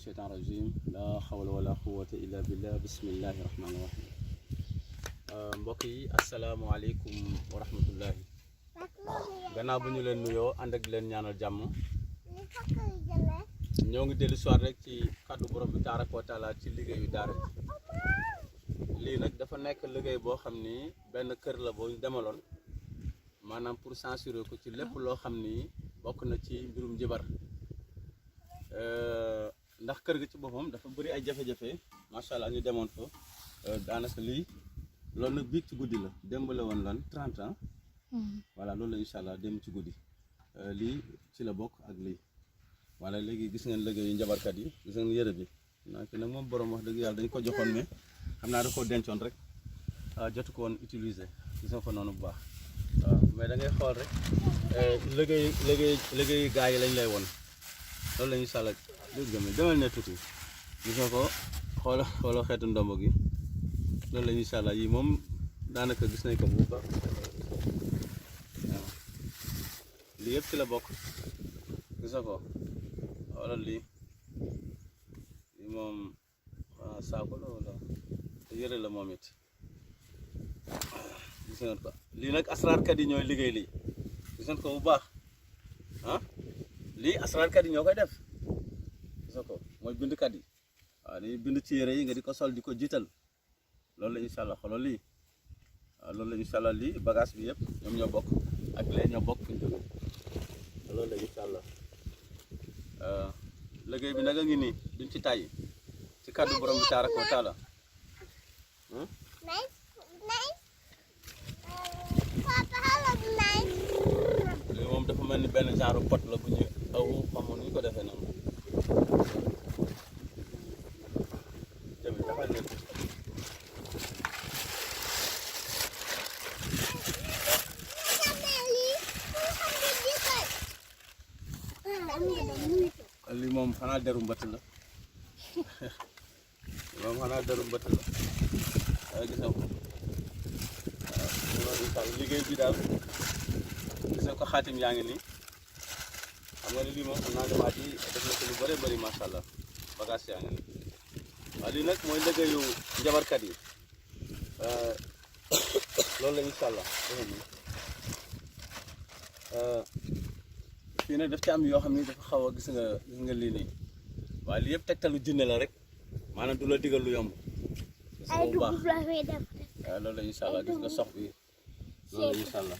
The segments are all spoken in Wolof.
الشيطان الرجيم لا حول ولا قوة إلا بالله بسم الله الرحمن الرحيم mbokk yi asalaamaaleykum wa rahmatullahi gannaaw bu ñu leen nuyoo ànd ak leen ñaanal jàmm ñoo ngi dellu soir rek ci kàddu borom bi tabaraka wa taala ci liggéeyu daara lii nag dafa nekk liggéey boo xam ni benn kër la boo ñu demaloon maanaam pour censurer ko ci lépp loo xam ni bokk na ci mbirum njibar ndax kër gi ci boppam dafa bëri ay jafe-jafe macha allah ñu demoon fa daanaka lii loolu nag biig ci guddi la démb la woon lan 30 ans voilà loolu la incha allah démb ci guddi lii ci la bokk ak lii voilà léegi gis ngeen liggéeyu njabarkat yi gis ngeen yëre bi naa ki nag moom borom wax dëgg yàlla dañ ko joxoon mais xam naa da koo dencoon rek jotu ko woon utiliser gis nga ko noonu bu baax waaw mais da ngay xool rek liggéey gaa yi lañ lay woon loolu la incha allah dégg nga demal ne tuuti gis nga ko xooloo xeetu ndombo gi loolu la incha allah yii moom daanaka gis nañ ko bu baax waaw lii yëpp ci la bokk gis nga ko xoolal lii moom saako la wala yëre la moom it gis ngeen ko lii nag asraarkat yi ñooy liggéey lii gis ngeen ko bu baax lii asraarkat yi ñoo koy def gis nga ko mooy bindkat yi waaw dañuy bind ci yére yi nga di ko sol di ko jiital loolu la incha allah xoolal lii waaw loolu la incha allah lii bagage bi yëpp ñoom ñoo bokk ak lee ñoo bokk fi ñu jóge loolu la incha allah liggéey bi nag a ngi nii duñ ci tàyyi ci kàddu borom bi tabaraka wa taala lii moom dafa mel ni benn genre pot la bu ñu aw xamoon ni ñu ko defee noonu tamit dafa nekk lii moom xanaa deru mbëtt la moom xanaa deru mbëtt la waaye gis nga ko waaw liggéey bi daal gis nga ko xaatim yaa ngi nii xam nga ne lii moom xam naa ne waat yi def na ko lu bëree bëri macha allah bagage yaa ngi nii waaw lii nag mooy liggéeyu njabarkat yi loolu la incha allah fii nag daf ci am yoo xam ni dafa xaw a gis nga lii nii waaye lii yëpp tegtalu jinne la rek maanaam du la digal lu yomb gis nga bu baax waaw loolu la incha allah gis nga sox bi loolu la incha allah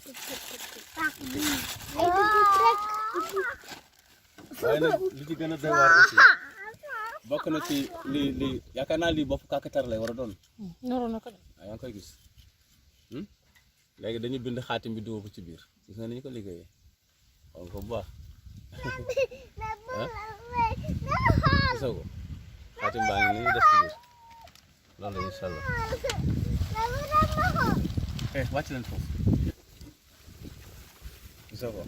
waaye nag li ci gën a doy waar aussi bokk na ci lii yaakaar naa lii bopp kàkkatar lay war a doon noroon na ko de waaw yaa ngi koy gis léegi dañuy bind xaatim bi dugal ko ci biir gis nga ni ñu ko liggéeyee xool ko bu baax gisoo ko xaatim baa ngi nii def ci biir loolu la incha allah wàcc leen foofu gisoo ko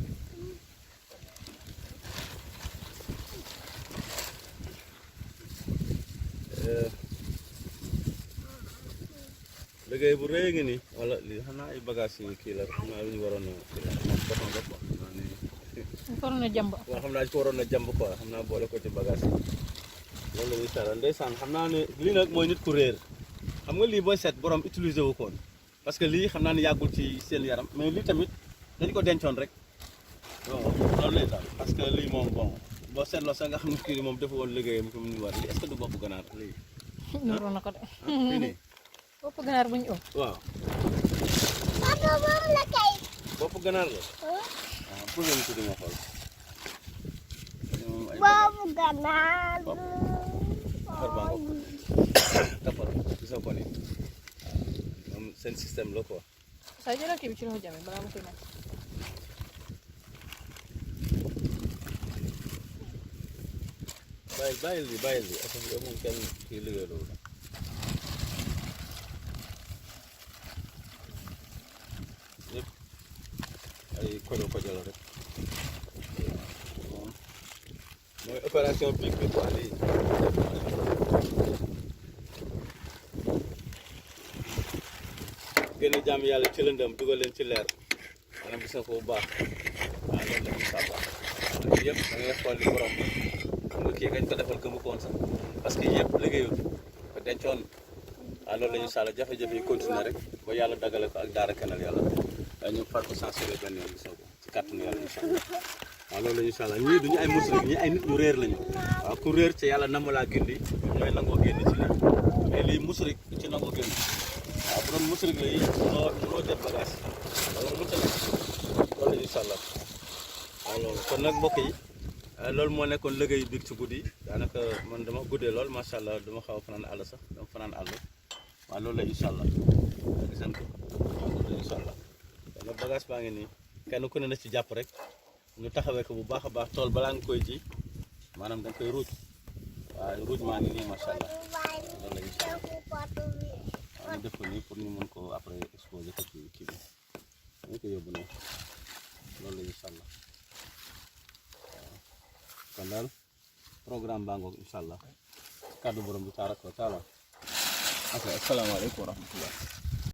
liggéey bu rëy ngi nii wala lii xanaa ay bagages yi kii la xam naa lu ñu waroon a moom boppam la quoi xam naa ni waroon a jàmb waaw xam naa ci ko waroon a jàmb quoi xam naa boole ko ci bagage yi loolu la incha allah ndeysaan xam naa ne lii nag mooy nit ku réer xam nga lii booy seet borom utiliser wu koon parce que lii xam naa ne yàggul ci seen yaram mais lii tamit dañu ko dencoon rek bon loolu lay daal parce que lii moom bon boo seetloo sax nga xam ne kii moom dafa woon liggéeyam comme ni mu war lii est-ce que du bopp ganaar lii noroon na ko de fii nii bopp ganaar bu ñu ëpp waaw Papa moom la kay. bopp ganaar la waaw pour nga tudd ma xool Boobu ganaar. xar baa nga ko tapal gisoo ko ni moom seen système la quoi saa jëlal kii bi ci loxo jàmm balaa ma koy naan bàyyil li affaire bi amul kenn kii liggéey loolu yëpp ay kojo la rek mooy opération biig bi quoi lii génn jàmm yàlla ci lëndëm dugal leen ci leer maanaam gis nga ko bu baax waaw loolu la ñuy sàmm yëpp da ngay xool li borom xam nga kii kañ ko defal gëmu ko woon sax dencoon waaw loolu la incha allah jafe-jafe yi continuer rek ba yàlla dagale ko ak daara kenal yàlla ñu far ko censuré benn yoon gisoo ko ci kàttanu yàlla incha allah waaw loolu la incha allah ñii duñu ay musrik ñii ay nit ñu réer lañu waaw ku réer ci yàlla namm laa gindi ñooy nangoo génn ci lii mais lii musrik du ci nangoo génn waaw bu doon musrik la yi mënoo jot bagage loolu mënta nekk loolu incha allah waaw loolu kon nag mbokk yi loolu moo nekkoon liggéey biig ci guddi daanaka man dama guddee lool macha allah dama xaw a fanaan àll sax dama fanaan àll waaw loolu la incha allah gis ngeen ko waaw loolu la incha allah kon nag bagage baa ngi nii kenn ku ne na ci jàpp rek ñu taxawee ko bu baax a baax tool balaa nga koy ji maanaam da nga koy ruuj waaw ruuj maa ngi nii macha allah loolu la incha allah waaw ñu def ko nii pour ñu mën ko après exposé ko ci kii bi dañ ko yóbbu noonu loolu la incha allah waaw kon daal programme baa ngoog incha allah kàddu borom bi taaraka wa taala. ok asalaamaaleykum wa rahmatullah.